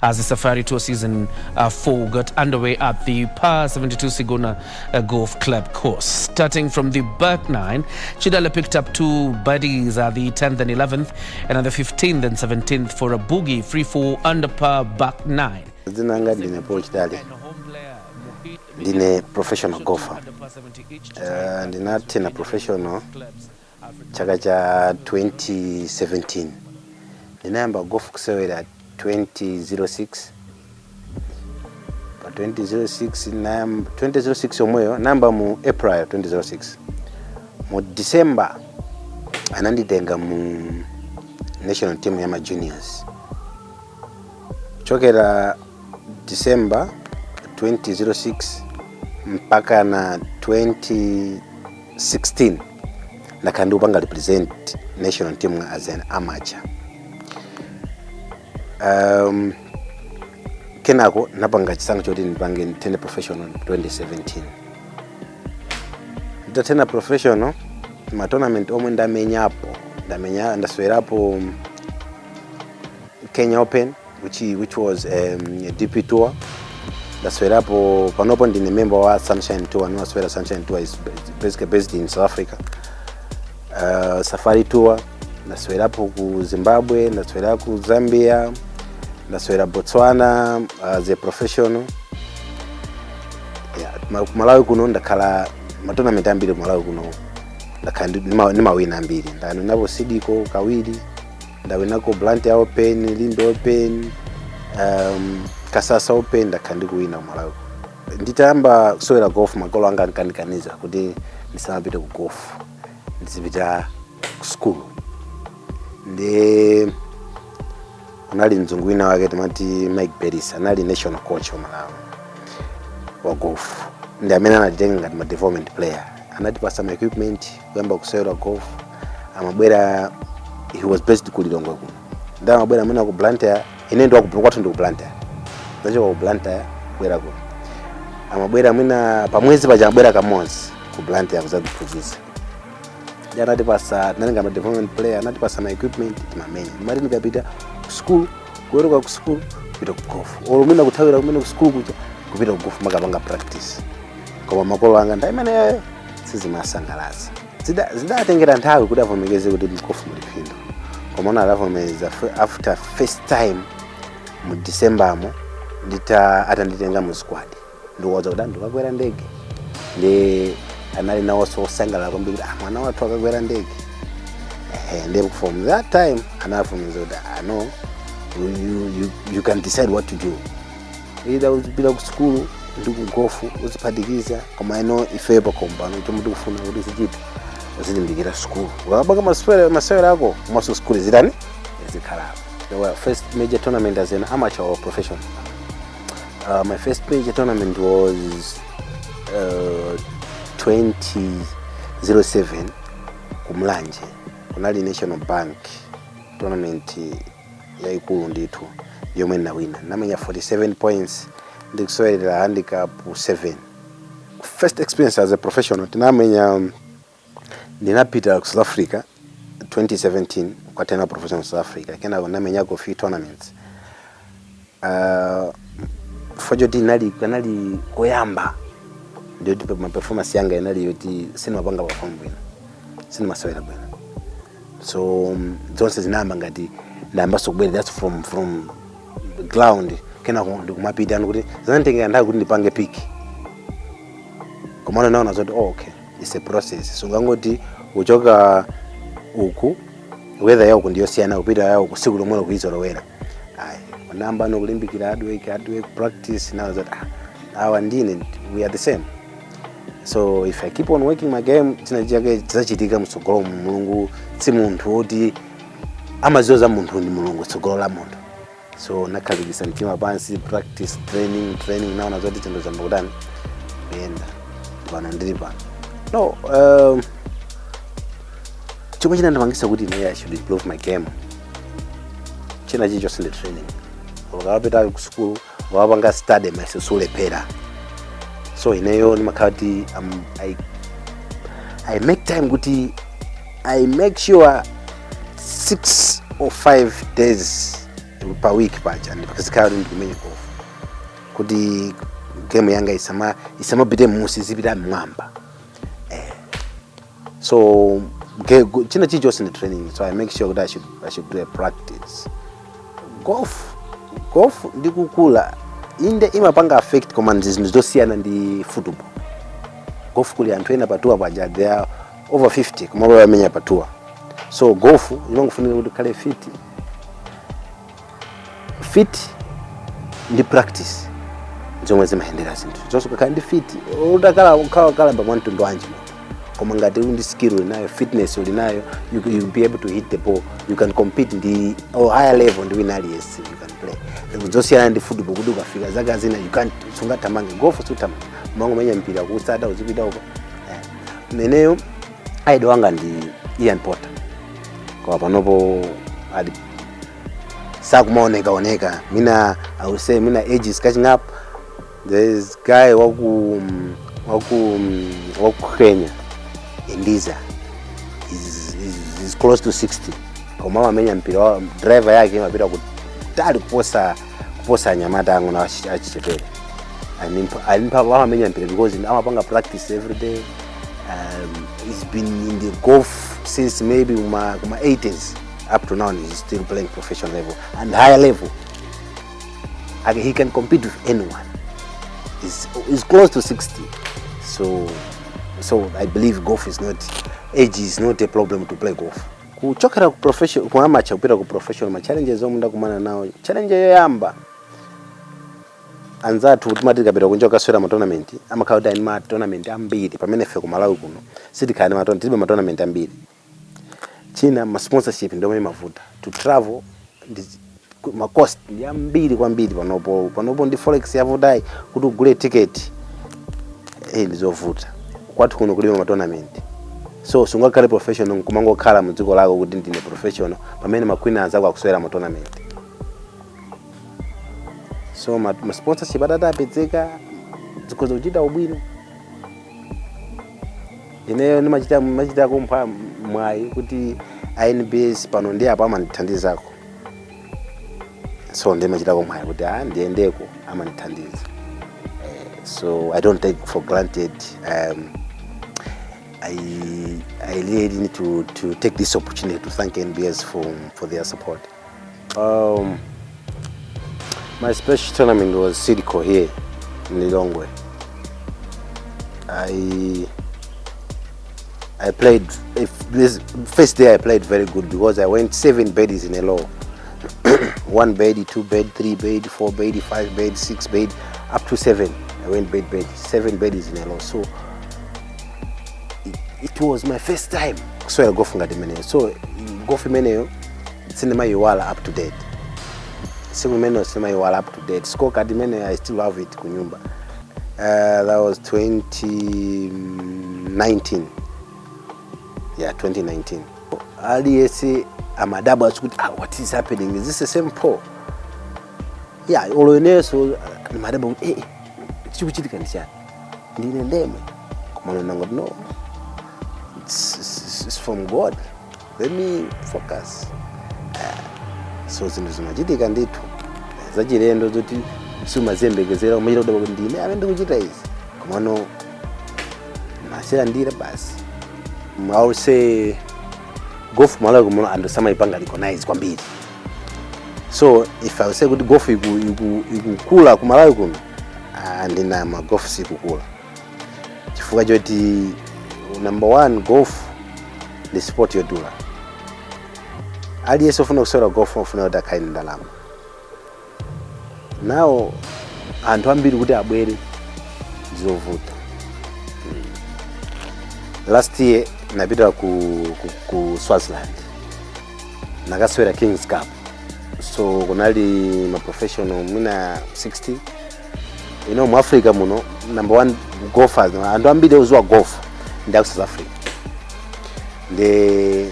as the Safari Tour Season 4 got underway at the Par 72 Sigona Golf Club course. Starting from the back nine, Chidale picked up 2 birdies at the 10th and 11th, and on the 15th and 17th for a bogey, 3-4 under par back nine. Zinanga ndine Paul Chidale, ndine professional golfer. Ndinatena professional chaka cha 2017. Ndinayamba golf kusewera 2006. Pa 2006 omweyo namba mu April 2006. Mu December ananditenga mu national team ya juniors. Chokera December 2006 mpaka na 2016 nakandupanga represent national team as an amateur. Kenako napanga chisango choti nipange tena professional 2017. Tena professional ma tournament omwe ndamenyapo ndaswerapo Kenya Open which was a DP Tour. Ndaswerapo panopo ndine member wa Sunshine Tour. Ndaswera Sunshine Tour is basically based in South Africa. Safari Tour ndaswerapo ku Zimbabwe, ndaswera ku Zambia, ndaswera Botswana as a professional. Malawi kuno ndakhala ma tournament ambiri Malawi kuno ndakandi nimawina ambiri. Ndanapo SeedCo kawiri, ndawinako Blantyre Open, Lilongwe Open, Kasasa Open, ndakandi kuwina Malawi. Nditamba kusewera golf makolo anga nkandikaniza kuti ndisamapite ku golf, ndizipita ku school. Ndi unali mzungu wina wake timati Mike Beris, anali national coach wa Malawi wa golf. Ndi amene anatitenga ngati ma development player. Anatipasa ma equipment kuyamba kusewera golf. Amabwera, he was based ku Lilongwe kuno. Ndi amabwera amene ku Blantyre, ine ndo akupuluka kwathu ndi ku Blantyre. Ndacho ku Blantyre bwera kuno. Amabwera mwina pamwezi paja amabwera kamodzi ku Blantyre kuzakuphunzitsa. Ndi anatipasa nalinga ma development player, anatipasa ma equipment timamenya. Mari nikapita ku school, kuweruka ku school, kupita ku golf. Olo mwina kuthawira kumene ku school kuja kupita ku golf makapanga practice. Koma makolo anga ndaimene sizimasangalatsa. Zidatengera nthawi kuti avomekeze kuti golf muliphindu. Koma ona alavomeza after first time mu December mo atanditenga mu squad. Ndiwoza kuti ndikakwera ndege. Ndi anali nawo so sangala kwambiri mwana wathu akakwera ndege. And from that time anavomeza kuti no, you can decide what to do. Either uzipita ku school ndi ku golf uziphatikiza koma ino ifepa kompano chomuti kufuna kuti sichiti uzilimbikira school. Wakabanga masewera ako maso school zidani zikhala. The first major tournament as an amateur or professional. My first major tournament was 2007 kumlanje. Kunali National Bank tournament yaikulu ndithu yomwe ndawina. Namenya 47 points ndikusewera handicap 7. First experience as a professional tinamenya ndinapita ku South Africa 2017 kwatena professional South Africa. Kena namenya go few tournaments. Fojoti nali koyamba ndio tipo ma performance yanga inali yoti sinimapanga perform bwino, sinimasewera bwino. So zonse zinamba ngati ndamba sokubwera that's from the ground. Kena kumapita kuti zantenga ndaku kuti ndipange pick. Komana naona zoti okay, it's a process. So ngangoti uchoka uku weather yako ndiyo siyana kupita yako kusiku lomwe kuizolowera. Namba no kulimbikira hard work practice now that our ndine we are the same. So if I keep on working my game tinachitika msogolo mulungu si munthu oti amazoza munthu ndi mulungu tsogolo la munthu. So nakhalibisa mtima pansi practice training naona zoti tendo zamba kudani benda bana ndiri pano. No chomwe chinandipangisa kuti I should improve my game china chicho sinde training. Wakapita ku school wapanga study masesulepera. So ineyo nimakati I make time kuti I make sure 6 or 5 days per week pacha ndipakazikhala kuti ndikumenya golf kuti game yanga isamapite musi zipita mmwamba. So china chichonse in the training, so I make sure that I should do a practice. Golf ndikukula inde imapanga affect commands zindosiyana ndi football. Golf kuli anthu ena patua paja they are over 50 kumalo yamenya patua. So golf inongofunika kuti kale fit ndi practice zomwe zimahendera zinthu zonse kakhala ndi fit udakala ba mwantu ndo anje koma ngati ndi skill ulinayo, fitness ulinayo, you be able to hit the ball, you can compete ndi higher level ndi winali yes you can play. Zosiyana ndi football kuti ukafika zaka zina you can't sungatamange. Golf sutamanga mango menya mpira kusada uzipita uko neneyo aido wanga ndi Ian Porter kwa panopo adi sakumaoneka mina I would say mina age is catching up. There's guy waku Kenya Indiza is close to 60 koma amenya mpira driver yake imapita kutali kuposa nyamata angu na achichepere. Alimpa amenya mpira because amapanga practice every day. He's been in the golf since maybe my 80s up to now, and he's still playing professional level and higher level. He can compete with anyone. He's close to 60. So I believe golf is not, age is not a problem to play golf. Kuchokera ku professional ku amateur kupita ku professional, ma challenges omunda kumana nawo. Challenge yoyamba anzatu timati kapita kunjoka swera ma tournament amakauda in ma tournament ambiri pamene fe ku Malawi kuno sitikane ma tournament ambiri. China ma sponsorship ndio mavuta to travel ma cost ambiri kwambiri panopo ndi forex yavodai kuti ugule ticket ndizovuta kwathu kuno kulima ma tournament. So sungakale professional kumango khala muziko lako kuti ndine professional pamene makwina azako akuswera ma tournament. So ma sponsorship atapezeka zikozo kuchita ubwino. Ineyo nimachita kumpha mwayi kuti INBS pano ndi apa amandithandizako. So ndimachita kumwayi kuti ndiendeko amandithandiza. So I don't take for granted. I really need to take this opportunity to thank NBS for their support. My special tournament was SeedCo here in Lilongwe. I played, this first day I played very good because I went 7 birdies in a row. 1 birdie, 2 birdie, 3 birdie, 4 birdie, 5 birdie, 6 birdie, up to 7. I went birdie, 7 birdies in a row. So it was my first time. So I go from Gadimene. So golf meneo, cinema you all up to date. Cinema you all up to date. Score Gadimene, I still have it kunyumba. That was 2019. Yeah, 2019. Ali say I'm a double. What is happening? Is this the same pro? Yeah, all in there. So madam, hey, chibuchiti kanisha. Ndine ndeme. Kumano nango no. It's from God. Let me focus. So zinazimajiti kanditu. Zachirendo zoti suma zembegezera umira kuda ndine amende kuchita izi. Kumano masira ndira basi. I would say golf Malawi kuno and some ipanga recognize kwambiri. So if I would say good golf ikukula ku Malawi kuno ndina ma golf sikukula. Chifuka joti number 1 golf the sport yodula. Ali yeso funa kusora golf funa udakaini ndalama. Now anthu ambiri kuti abwere zovuta. Last year napita ku Swaziland. Nakaswera Kings Cup. So kunali ma professional mina 60. You know mu Africa muno number 1 golfers anthu ambiri uzwa golf ndi South Africa.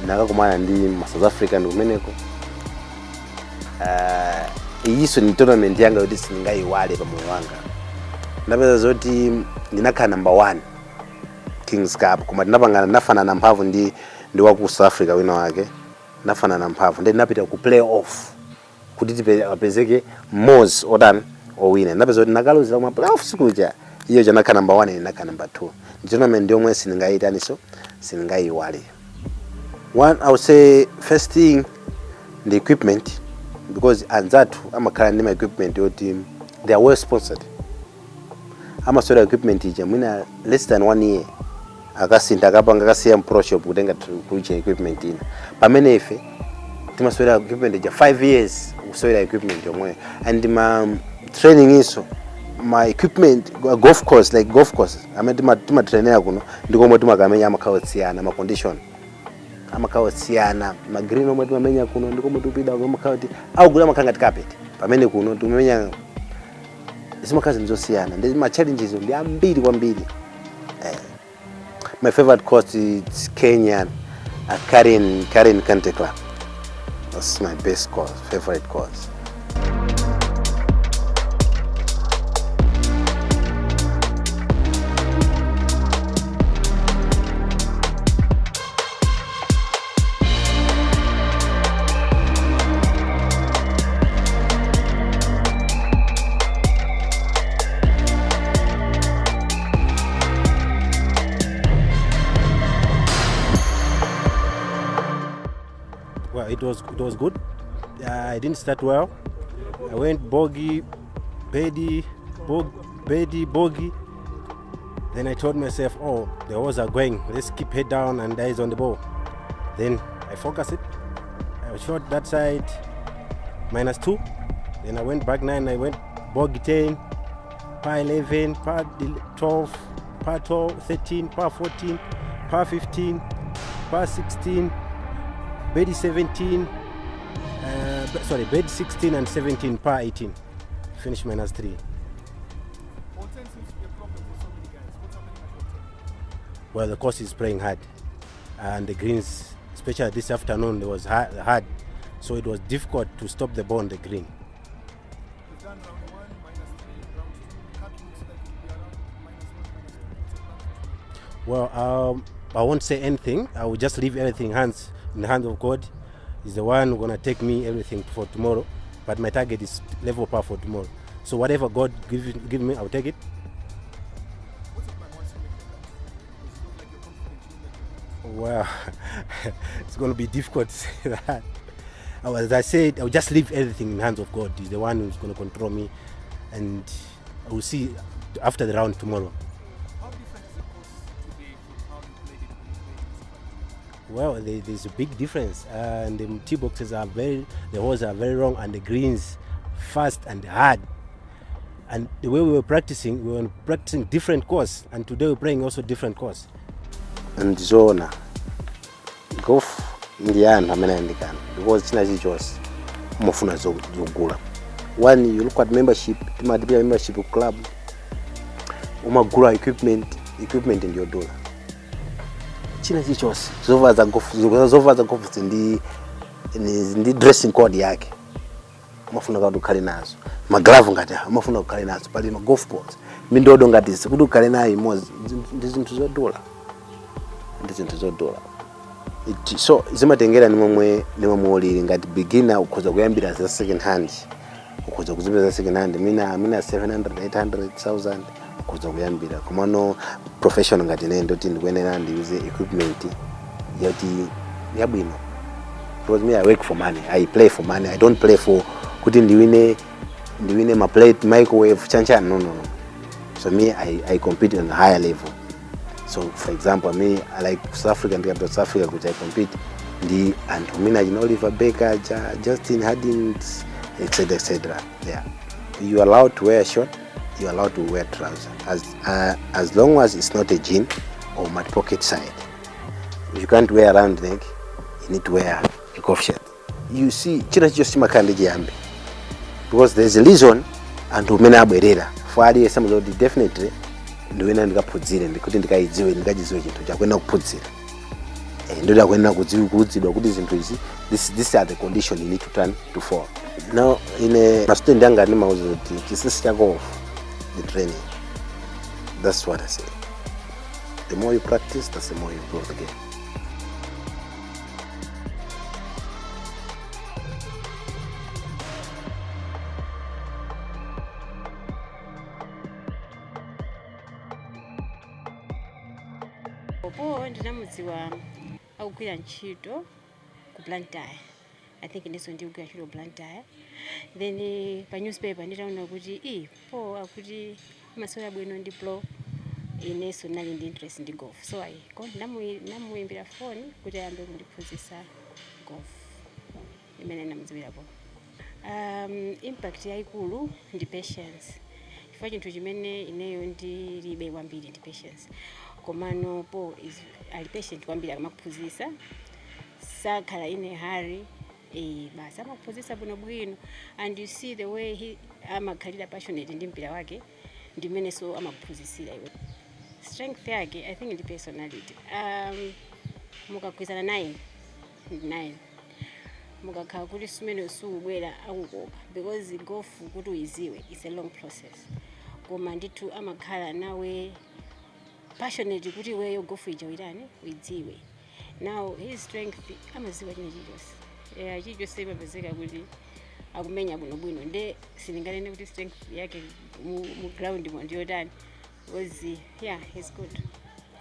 Nakakumana ndi South Africa ndikumeneko. Iyiso ni tournament yanga yoti singayiwale pa moyo wanga. Ndapeza zoti ndinakhala number 1 Kings Cup kuma ndinapangana nafana na mphamvu ndi wa ku South Africa wina wake. Nafana na mphamvu ndinapita ku play off kuti apezeke Moz odan owina napeza kuti nakaluzira kuma playoffs kuja iyo janaka number 1 and naka number 2 tournament ndio mwe siningayitaniso siningayiwale. One, I would say first thing the equipment, because anzatu amakhala ndi equipment yo team they are well sponsored. Amasola equipment ija mwina less than 1 year akasinta akapanga akasiya pro shop kutenga kuicha equipment ina pamene ife timasola equipment ija 5 years usola equipment yomwe and my training iso my equipment golf course like golf course amene timatrainera kuno ndikomwe timakamenya amakhaotsiyana ma condition amakhaotsiyana ma green omwe timamenya kuno ndikomwe tupida amakhaoti augula makhanga carpet pamene kuno tumenya zimakhazi nzosiyana ndi ma challenges ndi ambiri kwambiri. My favorite course is Kenyan Karen Country Club. That's my best course, favorite course. Well, it was good. I didn't start well. I went bogey, bogey. Then I told myself, oh, the holes are going. Let's keep head down and eyes on the ball. Then I focused it. I shot that side -2. Then I went back 9. I went bogey 10, par 11, par 12, par 12, 13, par 14, par 15, par 16. Bed 17, bed 16 and 17, par 18. Finish -3. What seems to be a problem for so many guys? What's happening at your team? Well, the course is playing hard, and the greens, especially this afternoon, it was hard, so it was difficult to stop the ball on the green. You've done round 1, -3, round 2. Cut looks like you'll be around -1, -1. Well, I won't say anything. I will just leave everything in the hands of God. He's the one who's gonna take me everything for tomorrow. But my target is level par for tomorrow. So whatever God give me, I'll take it. What's the plan once you make the cut? Does it look like you're confident you'll make the Well, it's gonna be difficult to say that. As I said, I'll just leave everything in the hands of God. He's the one who's gonna control me, and I will see after the round tomorrow. How different is the course today from how you played it when you played this? Well, there's a big difference, and the tee boxes are the holes are very long, and the greens fast and hard. And the way we were practicing different course, and today we're playing also different course. And zona golf ndiyana amene andikana because china chichonse umafuna zogula. One, you look at membership, timadipia membership club, umagula equipment ndiyo dola. China chichonse zova za golf ndi dressing code yake umafuna kuti ukhale nazo, maglove ngati umafuna ukhale nazo, pali ma golf balls mindodo ngati kuti ukhale nayo imodzi ndi zinthu zodola. So zimatengera ni momwe ulili ngati beginner ukhoza kuyambira za second hand, ukhoza kuzipeza za second hand mina 700 800,000 ukhoza kuyambira komano professional ngati ine ndoti ndikuyenera ndi use equipment yoti yabwino. Because me I work for money, I play for money, I don't play for kuti ndiwine ma plate microwave chancha no. So me I compete on a higher level. So for example, me I like South Africa and South Africa which I compete and mina Oliver Baker, Justin Hardings, etc. Yeah. You are allowed to wear a short, you are allowed to wear trousers as long as it's not a jean or mat pocket side. If you can't wear a round neck, you need to wear a golf shirt. You see, china just makande jambe. Because there's a reason and umena abwerera. For ali somebody definitely ndiwena ndikaphudzire ndikuti ndikaidziwe ndikachiziwe chinthu chakwena kuphudzira. Ndoda kwena kudziwikudzidwa kuti zinthu izi these are the condition you need to turn to fall. Now in a student yanga ni mauzo kuti chisisi cha golf the training. That's what I say. The more you practice, that's the more you improve the game. po ndinamudziwa akugwira ntchito ku Blantyre. I think ndiso ndikugwira ntchito ku Blantyre. Then pa newspaper nditaona kuti po akuti masewera bwino ndi pro ineso nali ndi interest ndi golf. So namuimbira phone kuti ayambe kundiphunzitsa golf. Imene namudziwirapo. Impact yaikulu ndi patience. Chifukwa chinthu chimene ineyo ndilibe kwambiri ndi patience. Komano po ali patient kwambiri akamakuphunzitsa. Sakhala in a hurry. Basi amakuphunzitsa bwino and you see the way he amakhalira passionate ndi mpira wake ndimene so amakuphunzitsira iwe. Strength yake I think ndi personality. Mukakwizana 9 mukakhala kuti sumene usubwera akukopa because golf kuti uyiziwe it's a long process. Koma ndithu amakhala nawe passionate kuti iweyo golf ijawirani uyidziwe. Now his strength amaziwa chilichonse. Chilichonse imapezeka kuti akumenya bwinobwino nde silingalene kuti strength yake mu ground ndiyotani because he's good.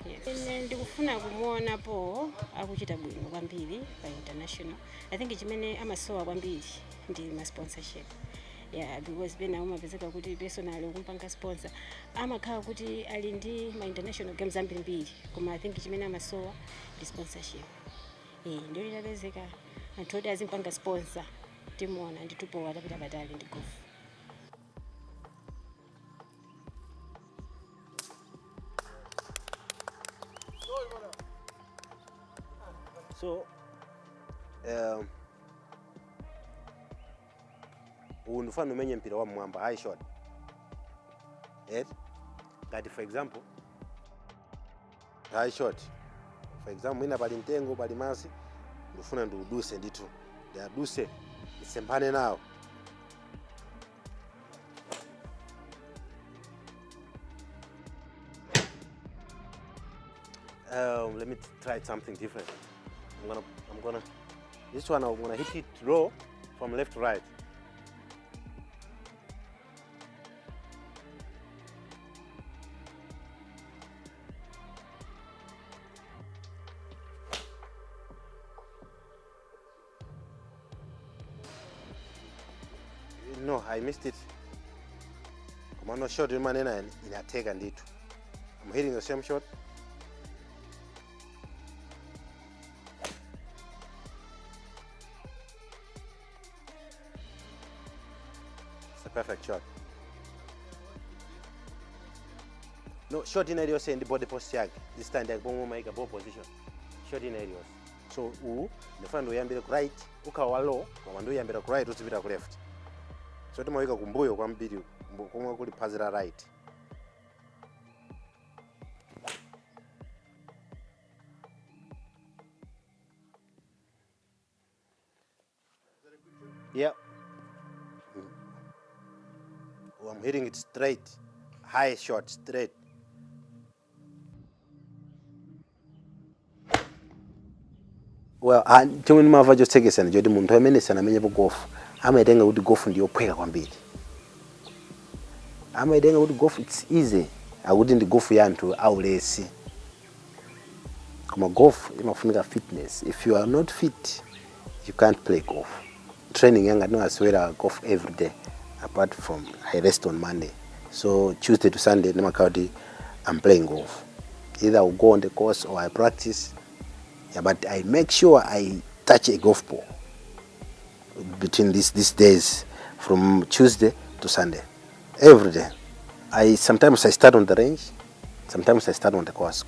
Yes. Ndikufuna kumuona po akuchita bwino kwambiri pa international. I think chimene amasowa kwambiri ndi ma sponsorship. Because pena umapezeka kuti personal ukumpanga sponsor amakhala kuti ali ndi ma international games ambiri koma I think chimene amasowa ndi sponsorship. Ndio linapezeka anthu oti azimpanga sponsor timuona nditupo watapita batali ndi golf. So unufana umenye mpira wa mwamba high shot. Ngati for example high shot. For example ina pali mtengo pali masi ndifuna ndiuduse nditu. Ndiaduse isembane nawo. Let me try something different. This one I'm gonna hit it low from left to right. No, I missed it. I'm not shot in my in a take and it. I'm hitting the same shot. Perfect shot. No, shot in areas in the body post yag. This time they're going to make a ball position. Shot in areas. So, the front way and right, ukawa low, and do yambira right, to be left. So, the Moika Kumbuyo, one video, Kuma could pass it right. Yeah. I'm hitting it straight, high shot, straight. Well, chomwe mava chosekesana choti munthu amene sanamenye po golf amaitenga kuti golf ndiyophweka kwambiri. Amaitenga kuti golf it's easy, akuti ndi golf ya anthu aulesi. Koma golf imafunika fitness. If you are not fit, you can't play golf. Training yanga no aswera golf every day. Apart from I rest on Monday. So Tuesday to Sunday, I'm playing golf. Either I'll go on the course or I practice. But I make sure I touch a golf ball between these days from Tuesday to Sunday. Every day. Sometimes I start on the range, sometimes I start on the course.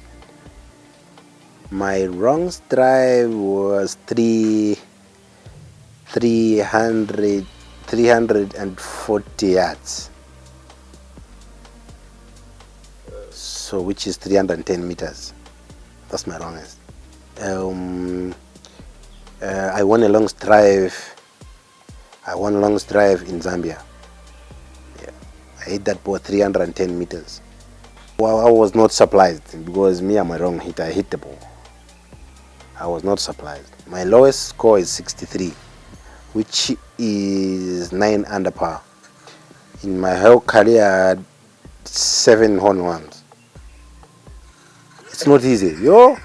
My longest drive was 340 yards, so which is 310 meters. That's my longest. I won a long drive. I won a long drive in Zambia. Yeah, I hit that ball 310 meters. Well, I was not surprised because me, I'm a wrong hitter. I hit the ball. I was not surprised. My lowest score is 63. Which is 9 under par. In my whole career, I had 7 hole-in-ones. It's not easy, yo.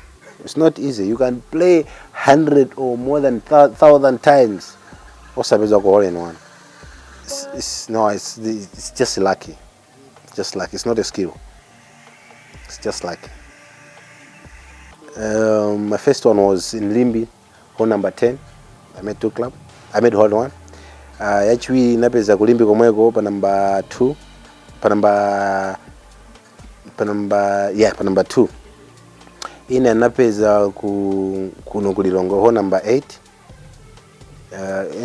It's not easy. You can play 100 or more than 1,000 times. What's up with a hole in one? It's just lucky. It's just lucky. It's not a skill. It's just lucky. My first one was in Limbi, hole number 10. I made 2 club. I made hole 1. Actually, napeza kulimbi komweko pa number 2. Pa number 2. Ine napeza kuno kulilongo hole number 8.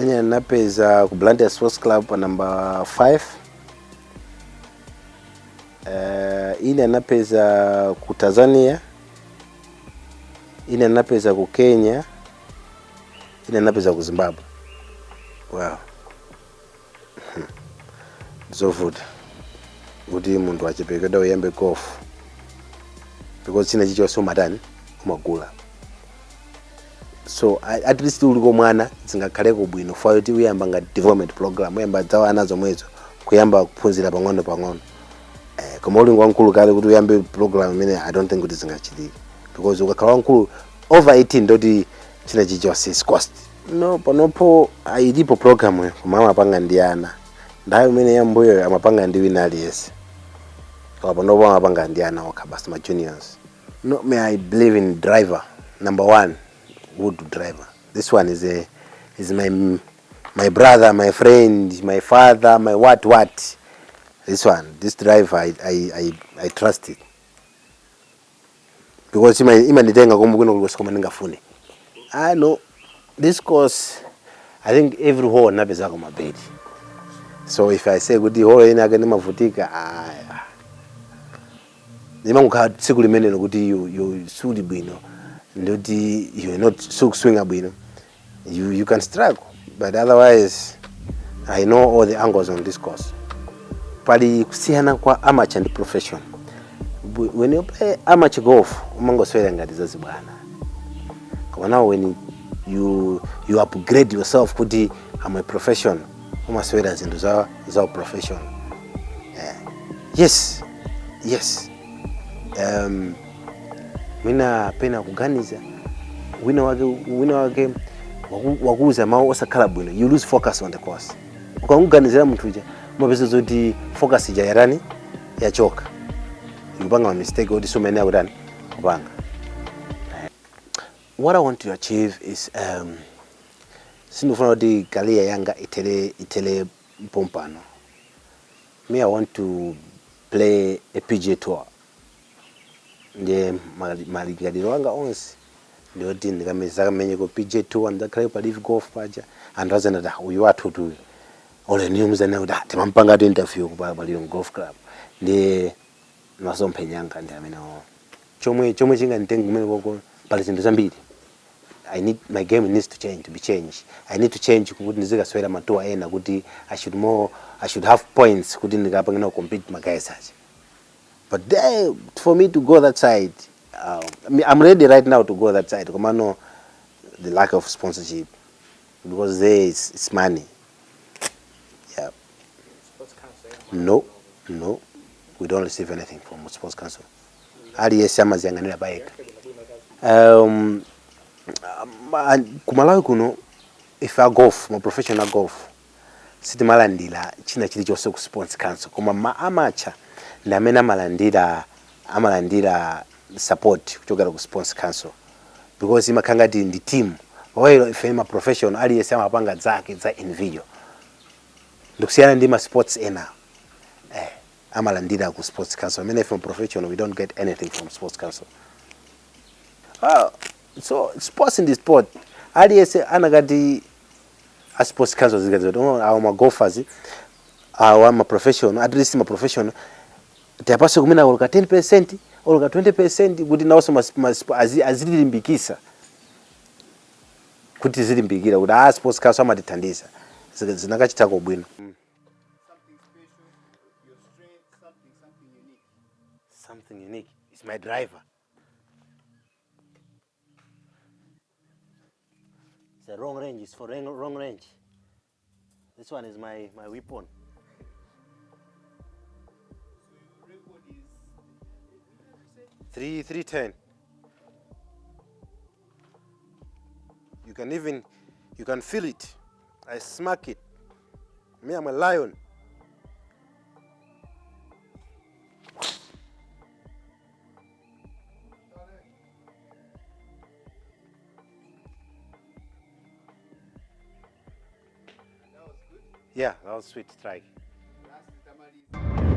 Ine napeza ku Blantyre Sports Club pa number 5. Ine napeza ku Tanzania. Ine napeza ku Kenya. Ine napeza ku Zimbabwe. Wow. So good. Kuti mundu achipekeda uyambe golf. Because china chicho so matani kumagula. So at least uliko mwana zingakhaleko bwino for kuti uyamba nga development program uyamba dzawa anazo mwezo kuyamba kuphunzira pang'ono. Koma uli wankulu kale kuti uyambe program imene I don't think kuti zingachitika. Because ukakhala wankulu over 18 ndoti china chicho is cost. No, panopo ilipo program koma amapanga ndi ana. Ndayo imene yambuyo amapanga ndi wina aliyese. Kwa panopo amapanga ndi ana okhabasa ma juniors. No, may I believe in driver. Number 1, wood driver. This one is my brother, my friend, my father, my what. This driver I trust it. Because ima nitenga kumbukino kulikosoma ningafune. I know this course, I think every hole napeza kwa mabedi. So if I say kuti hole ina akene mavutika, nima ngukha tsiku limene kuti you suli bwino ndoti you're not so swinga bwino, you can struggle, but otherwise I know all the angles on this course. Pali kusiyana kwa amateur and professional. When you play amateur golf umangoswera ngati zazibwana. Koma now when you upgrade yourself kuti I'm a professional, umaswera zinto za professional. Yes. Mina pena kuganiza wina wake wakuza mawu osakhala bwino, you lose focus on the course. Ukanguganizira munthu uja mapeza zoti focus ija yarani yachoka, yupanga ma mistake oti sumene akutani kupanga. What I want to achieve is sinofuna kuti career yanga itele pompano. Me, I want to play a PGA Tour. Ndiye maligadiro wanga onse ndiyoti ndikameza menye ko PGA Tour ndakhale pa live golf paja andazana da uyu wathu tu ole niyumuzana kuti timampanga to interview ku Lilongwe Golf Club ndiye masompenyanga ndi amene chomwe chinganitenga kumene koko pali zinthu zambiri. My game needs to be changed. I need to change kuti ndizikaswera matour ena kuti I should have points kuti ndikapangena compete my guys aja. But there, for me to go that side, I'm ready right now to go that side. Come on, no, the lack of sponsorship, because there it's money. Yeah. Sports council. No, we don't receive anything from sports council. Ali yesama zianganira baeka. Kumalawi kuno, if I golf, my professional golf, siti malandila china chili chose ku sports council. Kuma ma amateur na mena amalandira support kutoka ku sports council, because imakanga ndi team. While if I'm a professional, ali yesama panga zake za individual. Ndukusiyana ndi ma sports ena. Amalandira ku sports council. I mean, if I'm professional, we don't get anything from sports council. So sports in the sport, ali yese anagadi a sports council zikazo. Our golfers, our professional, at least my professional. Tiapaswa kumina uluka 10%, uluka 20%, kuti naoso azilimbikisa. Kuti zilimbikira, kuti sports council amatithandiza. Zinakachitako bwino. Something special, your strength, something unique. Something unique. It's my driver. It's a wrong range. It's for wrong range. This one is my weapon. So your record is 310. You can feel it. I smack it. Me, I'm a lion. That was good. Yeah, that was sweet strike. Last Tamale.